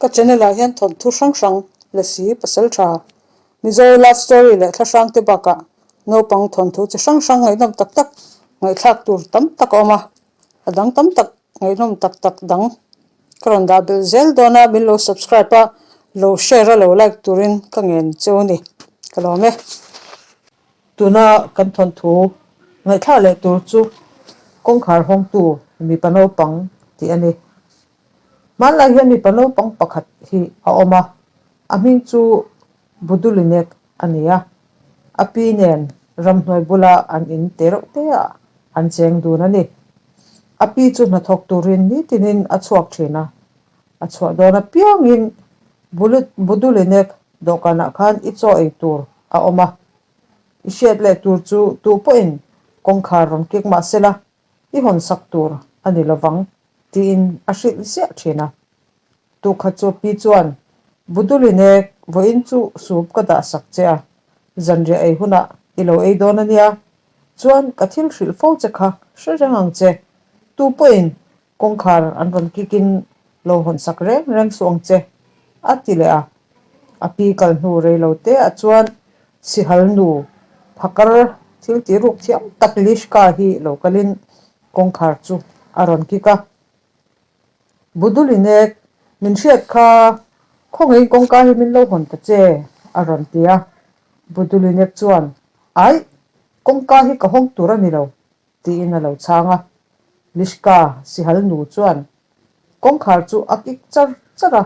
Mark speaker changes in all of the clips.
Speaker 1: Ka channel ah hian thawnthu hrang hrang, Lasi, Pasaltha, Mizo love story leh thla hrang te bakah naupang thawnthu chi hrang hrang ngaihnawm tak tak ngaihthlak tur tam tak a awm a, a dang tam tak ngaihnawm tak tak dang ka rawn dah belh zel dawn a, min lo subscribe a, lo share a lo like turin ka ngen cheu a ni, ka lawm e. Tuna kan thawnthu ngaihthlak leh tur chu kawngkhar hawngtu mipa naupang tih a ni. Hmanlai hian mipa naupang pakhat hi a awm a, a hming chu Budulinek a ni a. A pi nen ramhnuai bula an in te reuh te ah an cheng dun a ni. A pi chu hnathawk turin nitinin a chhuak thin a, a chhuah dawn apiangin Budulinek dawhkanah khan i chaw ei tur a awm a. I hriat leh tur chu tu pawhin kawngkhar rawn kik mah sela i hawn sak tur a ni lovang tiin a hrilh ziah thin a. Tukhat chu pi chuan, Budulinek, vawiin chu sup ka dah sak che a, zanriah ei hunah i lo ei dawn a nia, chuan ka thil hrilh fo che kha hre reng ang che, tu pawhin kawngkhar an rawn kikin lo hawn sak reng reng suh ang che, a ti leh a. A pi kal hnu rei lo te ah chuan Sihal nu phakar thil tih ruk thiam tak Lishka hi lo kalin Kawngkhar chu a rawn kik a. Budulinek, min hriat kha, khawngaihin kawngka hi min lo hawn ta che, a rawn ti a. Budulinek chuan, Aih, kawngka hi ka hawng tur a ni lo, tiin a lo chhang a. Lishka sihal nu chuan kawngkhar chu a kik char char a.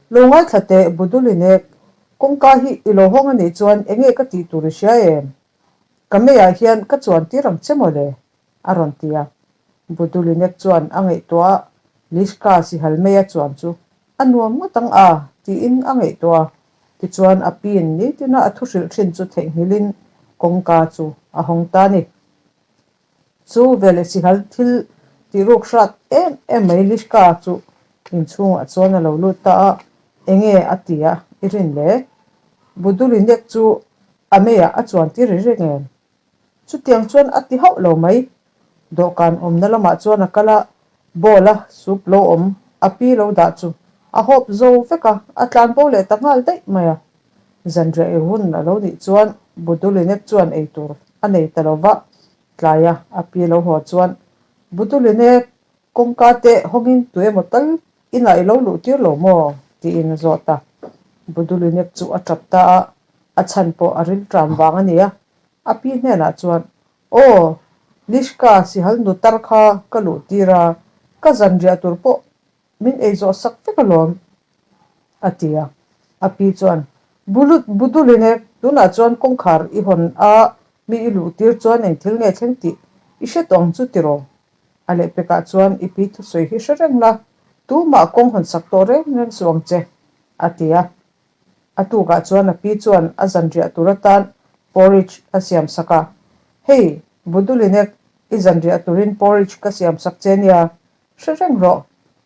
Speaker 1: Lo ngaithla teh, Budulinek, kawngka hi i lo hawng a nih chuan enge ka tih tur i hria em? Ka meiah hian ka chuan tir ang che mawle, a rawn ti a. Budulinek chuan a ngaihtuah a, Lishka sihal meia chuan chu a nuam ngawt ang a, tiin a ngaihtuah a. Tichuan a piin nitina a thu hrilh thin chu theihnghilhin kawngka chu a hawng ta a ni. Chu veleh sihal thil tih ruk hrat em em mai Lishka chu inchhungah chuan a lo lut ta a, Enge a ti a i rin le? Budulinek chu a meiah a chuan tir ri reng em? Chutiang chuan a ti hauh lo mai. Dawhkan awmna lamah chuan a kal a, bowl a soup lo awm a pi lo dah chu a hawp zo vek a, a tlan bo leh ta nghal daih mai a. Zanriah ei hun a lo nih chuan Budulinek chuan ei tur a nei ta lo va, tlaia a pi lo haw chuan Budulinek kawngka te hawngin tu emaw tal inah i lo luh tir lo maw? tiin a zawt a. Budulinek chu a tap ta a, a chhan pawh a rilṭam vang a ni a. A pi hnenah chuan, Aw, Lishka sihal nu tar kha ka luh tir a, ka zanriah tur pawh min ei zawh sak vek alawm, a ti a. A pi chuan, Bulut, Buduline, tunah chuan kawngkhar i hawn a, mi i luh tir chuan eng thil nge thleng tih i hre tawh ang chu tiraw? A lehpekah chuan i pi thusawi hi hre reng la, tumah kawng hawn sak tawh reng reng suh ang che, a ti a. A tukah chuan a pi chuan a zanriah tur atan porridge a siam sak a, Hei, Budulinek, i zanriah turin porridge ka siam sak che nia, hre reng rawh,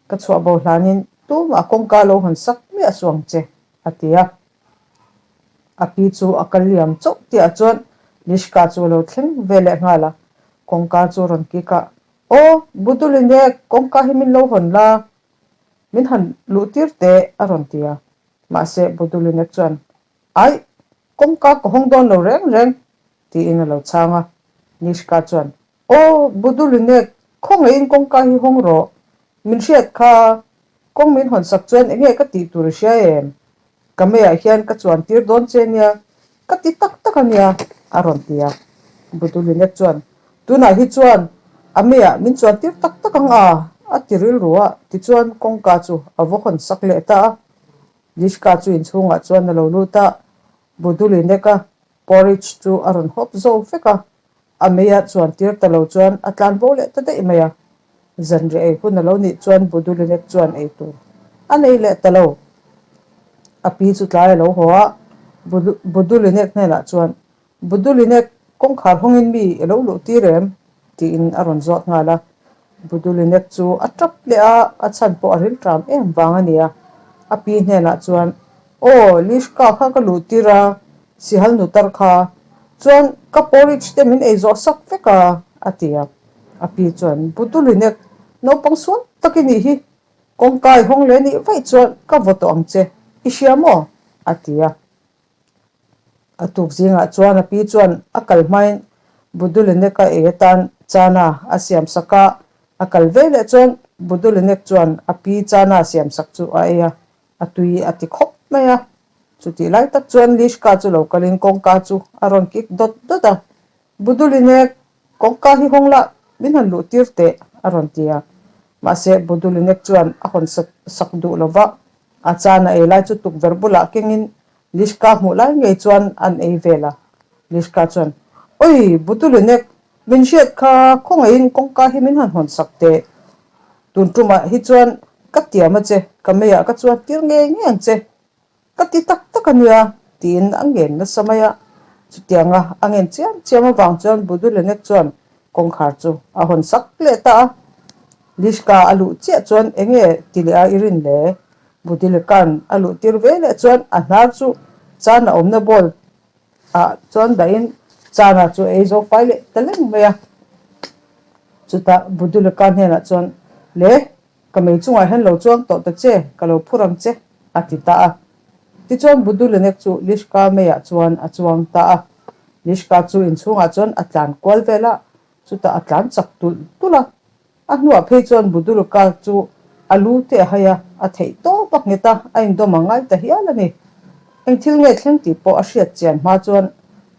Speaker 1: ka chhuah bo hlanin tumah kawngka lo hawn sak miah suh ang che, a ti a. A pi chu a kal liam chauh tihah chuan Lishka chu a lo thleng ve leh nghal a, kawngka chu a rawn kik a, Aw, Budulinek, kawngka hi min lo hawn la, Min han luh tir teh a rawn ti a, mahse Budulinek chuan, Aih, kawngka ka hawng dawn lo reng reng, tiin a lo chhang a. Nishka chuan, Aw, Budulinek, khawngaihin kawngka hi hawng rawh, min hriat kha, kawng min hawn sak chuan enge ka tih tur i hria em? Ka meiah hian ka chuan tir dawn che nia, ka ti tak tak a nia, a rawn ti a. Budulinek chuan, Tunah hi chuan a meiah min chuan tir tak tak ang a, a ti rilru a, tichuan kawngka chu a va hawn sak leh ta a. Lishka chu inchhungah chuan a lo lut a, Budulinek-a porridge chu a rawn hawp zo vek a. A meia chuan tir ta lo chuan a tlan bo leh ta daih mai a. Zanriah ei hun a lo nih chuan Budulinek chuan ei tur a nei leh ta lo. A pi chu tlai a lo haw a, Budulinek hnenah chuan, Budulinek, kawngkhar hawngin mi i lo luh tir em? tiin a rawn zawt nghal a. Budulinek chu a tap leh a, a chhan pawh a rilṭam em vang a ni a. A pi hnenah chuan, Aw, Lishka kha ka luh tir a, Sihal nu tar kha chuan ka porridge te min ei zawh sak vek a, a ti a. A pi chuan, Budulinek, naupang sual tak i nih hi. Kawngka i hawng leh nih vaih chuan ka vaw tawh ang che, i hria maw? a ti a. A tuk zingah chuan a pi chuan a kal hmain Budulinek-a ei atan chana a siam sak a, a kal ve leh chuan Budulinek chuan a pi chana siam sak chu a ei a, a tui a ti khawp mai a. Chutih lai tak chuan Lishka chu lo kalin kawngka chu a rawn kik dawt dawt a, Budulinek, kawngka hi hawng lah min han luh tir teh, a rawn ti a. Mahse Budulinek chuan a hawn sak duh lo va, a chana ei lai chu tukverh bulah kengin Lishka hmuh lai ngei chuan an ei vel a. Lishka chuan, Oi, Butulinek, min hriat kha khawngaihin kawngka hi min han hawn sak teh. Tun tumah hi chuan ka tiam a che, ka meiah ka chuan tir ngei ngei ang che. Ka ti tak tak a nia, tiin a ngen nasa mai a. Chutianga a ngen chiam chiam avang chuan Butulinek chuan kawngkhar chu a hawn sak leh ta a. Lishka a luh chiah chuan enge ti leh a i rin le? Budileka'n a luh tir ve leh chuan a hnar chu Chana awmna bowl ah chuan dahin Chana chu ei zawk fai leh ta leng mai a. Chutah Budileka hnenah chuan, Le, ka mei chungah hian lo chuang tawh ta che, ka lo phur ang che, a ti ta a. Tichuan Budulinek chu Lishka meiah chuan a chuang ta a. Lishka chu inchhungah chuan a tlan kual vel a, chutah a tlan chak tulh tulh a. A hnuah phei chuan Buduluka chu a lu te a hai a, a theih tawp a nghet a, a indawm a ngai ta hial a ni. Eng thil nge thleng tih pawh a hriat chian hma chuan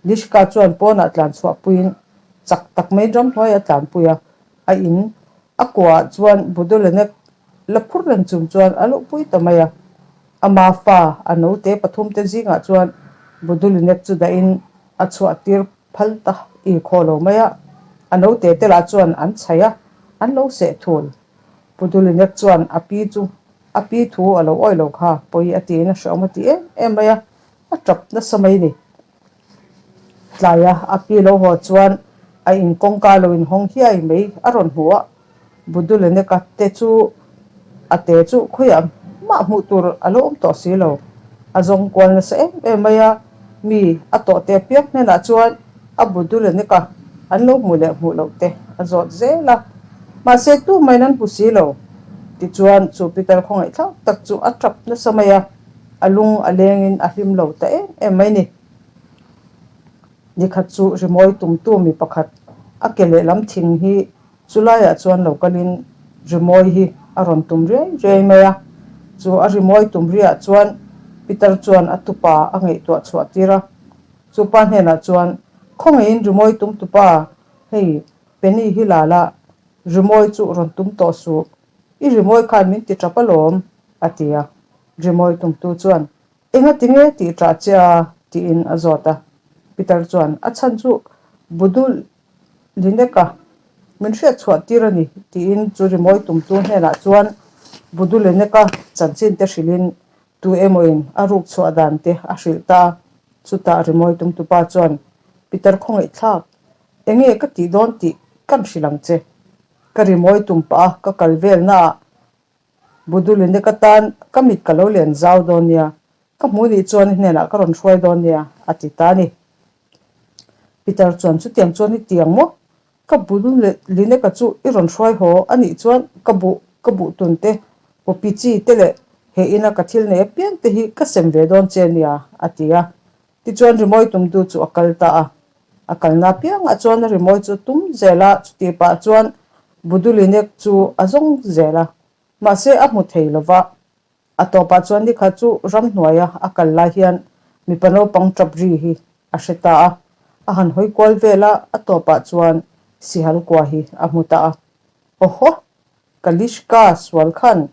Speaker 1: Lishka chuan pawnah tlan chhuah puiin chak tak mai ramhnuai a tlanpui a, a in a kuaah chuan Budulenek la phur reng chung chuan a luhpui ta mai a. Ama fa a naute pathumte zingah chuan Budulinek chu dahin a chhuah tir phal ta i khaw lo mai a, a naute te lah chuan an chhaih a, an lo seh thul. Budulinek chuan a pi chu a pi thu a lo awi lo kha pawi a tiin a hreawm a ti em em mai a, a tap nasa mai ni. Tlaia a pi lo haw chuan a in kawngka lo inhawng hiai mai a rawn hmu a, Buduleneka te chu a te chu khawiah mah hmuh tur a lo awm tawh si lo. A zawng kual nasa em em mai a, mi a tawh te apiang hnenah chuan a Buduleneka an lo hmuh leh hmuh loh te a zawt zel a, mahse tumah in an hmu si lo. Tichuan chu Peter khawngaihthlak tak chu a tap nasa mai a. A lung a lengin a hlim lo ta em em mai ni. Nikhat chu rimawi tumtu mi pakhat a ke lehlam thing hi chu laiah chuan lo kalin rimawi hi a rawn tum riai riai mai a. Chu a rimawi tum riah chuan Peter chuan a tupa a ngaihtuah chhuah tir a. Chu pa hnenah chuan, Khawngaihin rimawi tum tupa, hei Penny hi la la, rimawi chu rawn tum tawh suh. I rimawi khan min ti tap alawm, a ti a. Rimawi tumtu chuan, Enga tinge tih ṭah che a? tiin a zawt a. Peter chuan, A chhan chu Budul Lineka min hriat chhuah tir a ni, tiin chu rimawi tumtu hnenah chuan Budu Lineka chanchin te hrilhin tu emawin a ruk chhuah dan te a hrilh ta a. Chutah rimawi tumtupa chuan, Peter khawngaihthlak, enge ka tih dawn tih kan hrilh ang che. Ka rimawi tum pah a ka kal velnaah Buduline ka tan ka mit ka lo len zau dawn nia, ka hmu nih chuan i hnenah ka rawn hruai dawn nia, a ti ta a ni. Peter chuan chutiang chuan i tiang maw? Ka Buduline ka chu i rawn hruai haw a nih chuan ka buh ka buh tun te, poppy chi te leh he ina ka thil nei apiang te hi ka sem ve dawn che nia, a ti a. Tichuan rimawi tumtu chu a kal ta a. A kalna apiangah chuan a rimawi chu tum zel a, chutih pah chuan Budulinek chu a zawng zel a. Mahse a hmu thei lo va. A tawpah chuan nikhat chu ramhnuaia a kal lai hian mipa naupang tap ri hi a hre ta a. A han hawi kual vel a, a tawpah chuan sihal kua hi a hmu ta a. Awhaw! Kalishka sual khan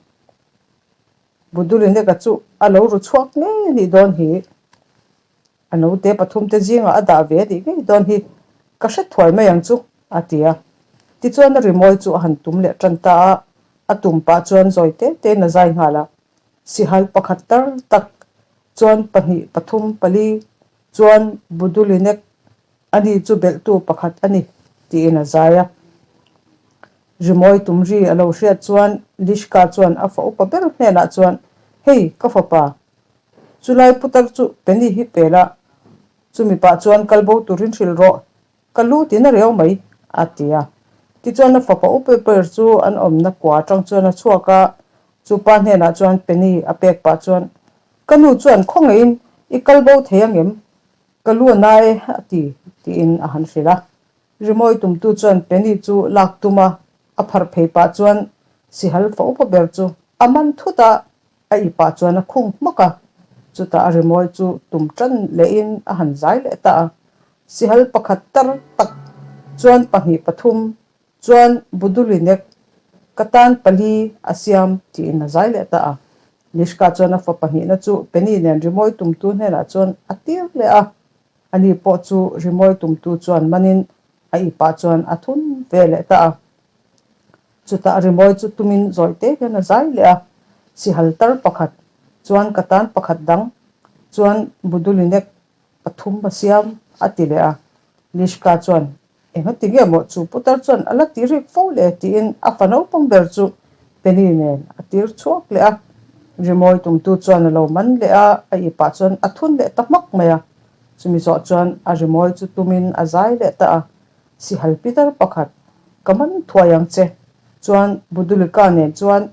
Speaker 1: Budulineka chu a lo ru chhuak ngei a nih dawn hi. A naute pathumte zingah a dah ve a nih ngei dawn hi. Ka hre thuai mai ang chu, a ti a. Tichuan a rimawi chu a han tum leh tan ta a, a tum pah chuan zawi te tein a zai nghal a. Sihal pakhat tar tak chuan pahnih pathum pali chuan Budulinek Ani chu belhtu pakhat a ni, tiin a zai a. Rimawi tumri a lo hriat chuan Lishka chuan a fa upa ber hnenah chuan, Hei, ka fapa, chulai putar chu Penny hi pe la, chumi pah chuan kal bo turin hrilh rawh, ka lu tin a reu mai, a ti a. Tichuan a fapa upa ber chu an awmna kua atang chuan a chhuak a. Chu pa hnenah chuan Penny a pek pah chuan, Ka nu chuan khawngaihin i kal bo thei angem? Ka lu a na e, a ti, tiin a han hrilh a. Rimawi tumtu chuan Penny chu lak tum a, a pharh phei pah chuan sihal fa upa ber chu a man thut a, a i pah chuan a khung hmak a. Chutah a rimawi chu tum tan lehin a han zai leh ta a. Sihal pakhat tar tak chuan pahnih pathum chuan Budulinek ka tan pali a siam tiin a zai leh ta a. Mishka chuan a fa pahnihna chu Penny nen rimawi tumtu hnenah chuan a tir leh a. Ani pawh chu rimawi tumtu chuan manin a ipah chuan a thun ve leh ta a. Chutah rimawi chu tumin zawi te hian a zai leh a, sihal tar pakhat chuan ka tan pakhat dang chuan Budulinek pathum a siam a ti leh a. Mishka chuan Engati nge maw chu putar chuan a la ti rik fo le tiin a fa naupang ber chu Penny nen a tir chhuak leh a. Rimawi tumtu chuan a lo man leh a, a ipah chuan a thun leh ta hmak mai a. Chumi zawh chuan a rimawi chu tumin a zai leh ta a, Sihal pitar pakhat, ka man thuai ang che. Chuan Budulika nen chuan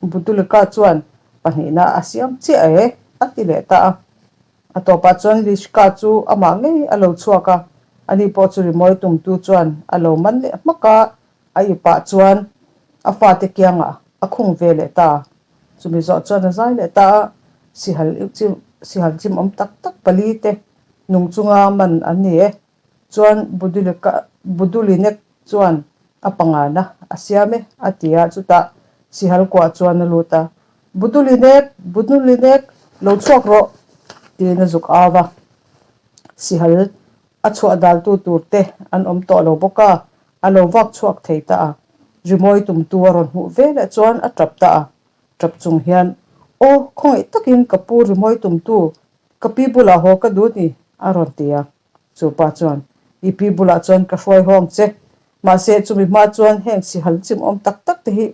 Speaker 1: Budulika chuan pahnihna a siam chiah e a ti leh ta a. A tawpah chuan Lishka chu amah ngei a lo chhuak a, ani pawh chu rimawi tumtu chuan a lo man leh hmak a, a ipah chuan a fate kiangah a khung ve leh ta. Chumi zawh chuan a zai leh ta a, sihal sihal chim awm tak tak pali te nung chunga man an ni e. Chuan Budulinek chuan a pangana a siam e a ti a, chutah sihal kuah chuan a lut a, Budulinek, Budulinek, lo chhuak rawh tiin a zuk au a. Sihal a chhuah daltu tur te an awm tawh lo bawk a, a lo vak chhuak thei ta a. Rimawi tumtu a rawn hmuh veleh chuan a tap ta a, tap chung hian, Aw, khawngaih takin ka pu rimawi tumtu Ka pi bulah haw ka duh ni, a rawn ti a. Chu pa chuan, I pi bulah chuan ka hruai haw ang che. Mahse, chumi hma chuan heng sihal chimawm tak tak te hi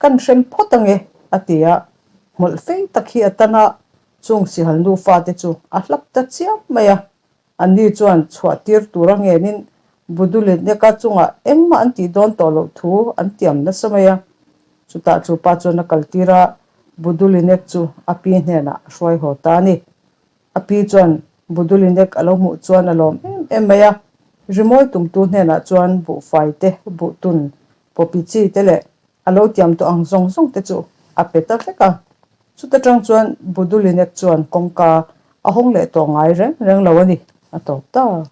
Speaker 1: kan hrem phawt ang e, a ti a. Hmawlh fei tak hi a tan a, chung sihal nufa te chu a hlap ta chiam mai a. Anni chuan chhuah tir tura ngenin Budulineka chungah engmah an tih dawn tawh loh thu an tiam nasa mai a. Chutah chu pa chuan a kaltir a, Budulinek chu a pi hnenah a hruai haw ta a ni. A pi chuan Budulinek a lo hmuh chuan a lawm em em mai a, rimawi tumtu hnenah chuan buhfai te, buhtun, pawpi chi te leh a lo tiam tawh ang zawng zawng te chu a pe ta vek a. Chuta tang chuan Budulinek chuan kawngka a hawng leh tawh ngai reng reng lo a ni, a tawp ta.